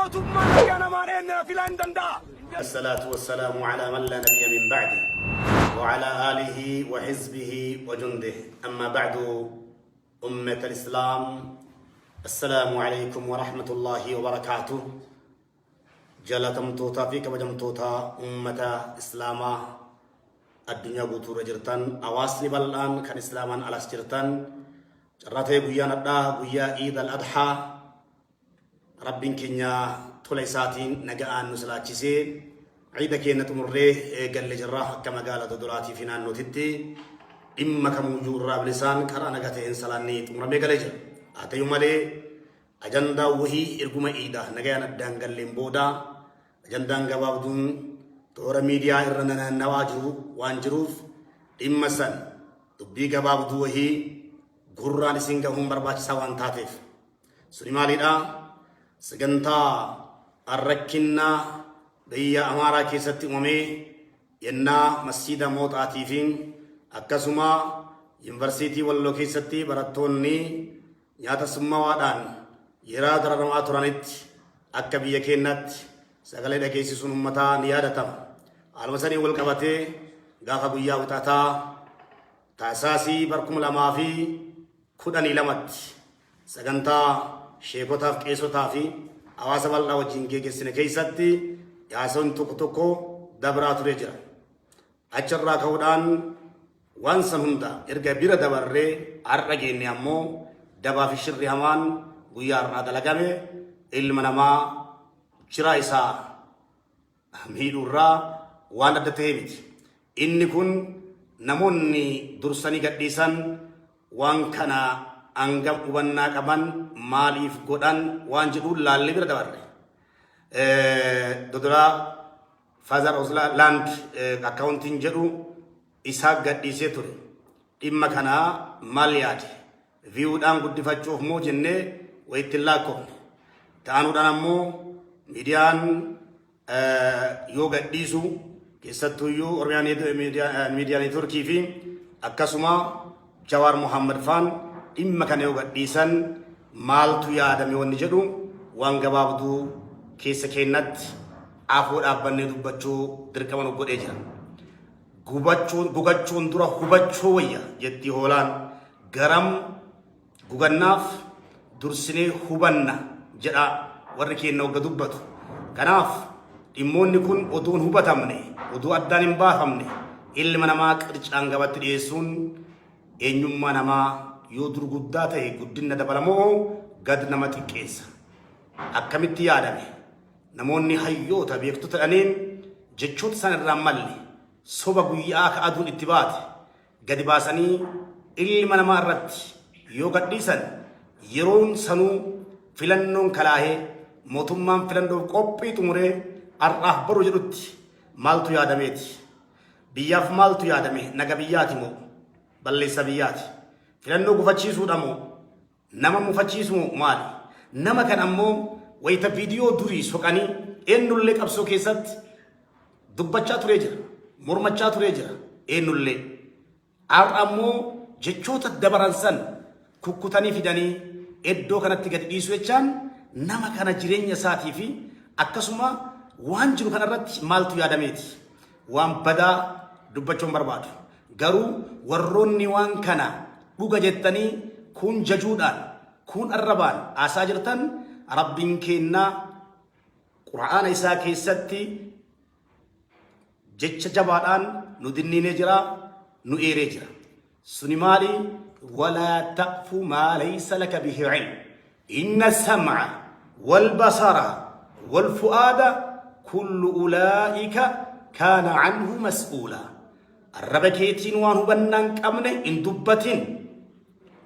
Mootummaan nagaa namaan eenyuuf filaa hin danda'a. الصلاة والسلام على من لا نبي من بعده وعلى آله وحزبه وجنده. أما بعد، أمة الإسلام، السلام عليكم ورحمة الله وبركاته. Jaalatamtootaa fi kabajamtoota ummata Islaamaa addunyaa guutuurra jirtan, hawaasni bal'aan kan Islaamaan alas jirtan, carraa ta'ee guyyaan adhaa guyyaa Iid al Adhaa, Rabbiin keenya tola isaatiin naga'aan nu salaachisee ciida keenya xumurree eegalle jirra. Akka magaalaa Dodolaatii fi naannootitti dhimma kamuyyuu irraa bilisaan karaa naga ta'een salaanni xumuramee galee jira. Haa ta'u malee, ajandaa wahii erguma iidaa nagayaan addaan galleen booda ajandaan gabaabduun toora miidiyaa irra naannawaa jiru waan jiruuf, dhimma san dubbii gabaabduu wahii gurraan isin gahuun barbaachisaa waan taateef. Suni maalidha? Sagantaa arrakkinnaa biyya Amaaraa keessatti uumamee yennaa masjiida Mooxaatii fi akkasuma Yuunivarsiitii Walloo keessatti barattoonni nyaata summawaadhaan yeroo dararamaa turanitti akka biyya keenyaatti sagalee dhageessisuun uummataa ni yaadatama. Haaluma sanii wal qabatee gaafa guyyaa Wixataa Taasaasii bar 2012tti sagantaa sheekotaaf, qeesotaa fi hawaasa bal'aa wajjin geggeessine keessatti yaasonni tokko tokko dabraa ture jira. Achirraa ka'uudhaan waan san hunda erga bira dabarree har'a geenne, ammoo dabaa fi shirri hamaan guyyaa har'aa dalagame ilma namaa jiraa isaa miidhuurraa waan adda ta'ee miti. Inni kun namoonni dursanii gadhiisan waan kana hangam hubannaa qaban, maaliif godhan waan jedhuun laallee bira dabarre. Dodolaa Father Land akkaawuntiin jedhu isaa gadhiisee ture. Dhimma kanaa maal yaade? Viewdhaan guddifachuuf moo jennee wayitti hin lakkoofne. Ta'anuudhaan ammoo miidiyaan yoo gadhiisu, keessattuyyuu Oromiyaa Miidiyaa Neetworkii fi akkasuma Jawaar Mohammad faan dhimma kana yoo gadhiisan maaltu yaadame wanni jedhu waan gabaabduu keessa keennatti afoo dhaabbannee dubbachuu dirqama nu godhee jira. Gubachuun gugachuun dura hubachuu wayya jetti hoolaan. Garam gugannaaf dursinee hubanna jedha warri keenya wagga dubbatu. Kanaaf dhimmoonni kun oduun hubatamne, oduu addaan hin baafamne, ilma namaa qircaan gabatti dhiyeessuun eenyummaa namaa yoo dur guddaa ta'e guddina dabalamoo gad nama xiqqeessa. Akkamitti yaadame? Namoonni hayyoota beektota dhaniin jechoota isaan irraa malle, soba guyyaa akka aduun itti baate gadi baasanii ilma namaa irratti yoo gadhiisan, yeroon sanuu filannoon kalaahee mootummaan filannoof qophii xumuree har'aaf baru jedhutti maaltu yaadameeti? Biyyaaf maaltu yaadame? Naga biyyaati moo balleessa biyyaati? Filannoo gufachiisuudha moo nama mufachiisu moo maali? Nama kan ammoo wayita viidiyoo durii soqanii, eenyullee qabsoo keessatti dubbachaa turee jira. Mormachaa turee jira. Eenyullee. Har'a ammoo jechoota dabaran san kukkutanii fidanii iddoo kanatti gadi dhiisu jechaan, nama kana jireenya isaatii fi akkasuma waan jiru kanarratti maaltu yaadameeti? Waan badaa dubbachuun barbaadu. Garuu warroonni waan kana dhuga jettanii kun jajuudhaan, kun arrabaan haasaa jirtan, Rabbiin kennaa Qura'aana isaa keessatti jecha jabaadhaan nu dinniinee jira, nu eeree jira. Suni maali? ولا تقف ما ليس لك به علم إن السمع والبصر والفؤاد كل أولئك كان عنه مسؤولا. Arraba keetiin waan hubannaa hin qabne hin dubbatin.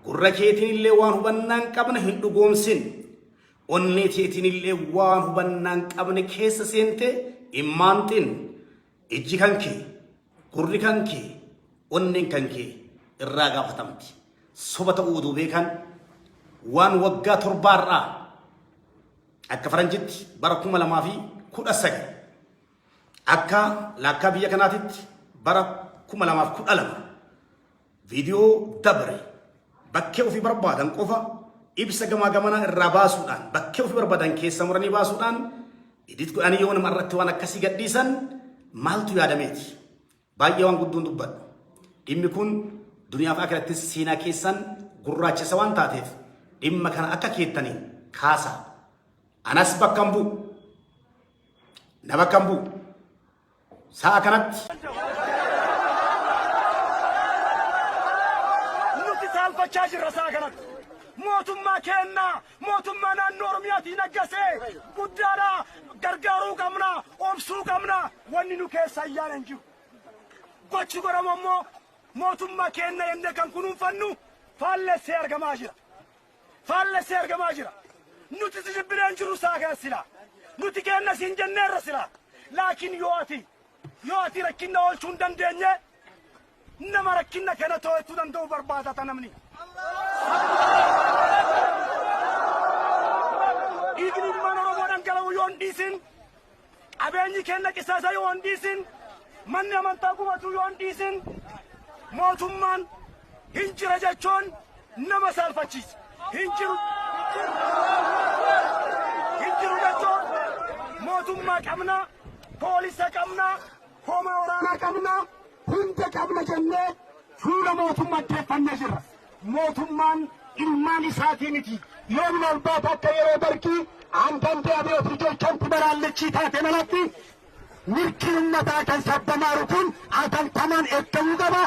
Gurra keetiin illee waan hubannaa hin qabne hin dhugoomsin. Onnee teetiin illee waan hubannaa hin qabne keessa seente hin maanxin. Ijji kan kee, gurri kan kee, onneen kan kee irraa gaafatamti. Soba ta'uu oduu beekan waan waggaa 7rraa, akka faranjitti bara 2019, akka lakkaa biyya kanaatitti bara 2012 viidiyoo dabre bakkee ofii barbaadan qofa Ibsa gamaa gamanaa irraa baasuudhaan, bakkee ofii barbaadan keessa muranii baasuudhaan, edit godhanii yoo nama irratti waan akkasii gadhiisan maaltu yaadameeti? Baay'ee waan guddoon dubbadhu. Dhimmi kun duniyaaf akirattis seenaa keessan gurraachisa waan taateef, dhimma kana akka keettaniin kaasa. Anas bakka hin bu'u. Na bakka hin bu'u. Sa'a kanatti Nuti saalfachaa jirra sa'a kanatti. Mootummaa keenna, mootummaa naannoo Oromiyaatiin aggasee guddaadha. Gargaaruu qabna, obsuu qabna. Wanni nu keessa ayyaana hin jiru. Gochi godhamu ammoo mootummaa keenna jennee kan kunuunfannu faallessee argamaa jira. Faallessee argamaa jira. Nuti si jibbinee hin jirru sa'a kana silaa. Nuti keenna siin jenneerra silaa. Laakiin yoo ati rakkinna oolchuu hin dandeenye, nama rakkinna kana to'achuu danda'u barbaadata namni. Dhiigni ilmaan Oromoo dhangala'u yoo hin dhiisin, qabeenyi keenya qisaasa yoo hin dhiisin, manni amantaa gubatu yoo hin dhiisin, mootummaan hin jira jechuun nama saalfachiisa. Hin jiru. Hin jiru jechuun mootummaa qabna, poolisa qabna, homa waraanaa qabna, hunda qabna jennee fuula mootummaa deeffannee jirra. Mootummaan ilmaan isaatii miti. Yoo ምናልባት akka yeroo dargii አንዳንድ አብዮት ልጆቿን ትበላለች taate malatti, mirgi uummataa kan sabbamaaru kun atantamaan eeggamuu qaba.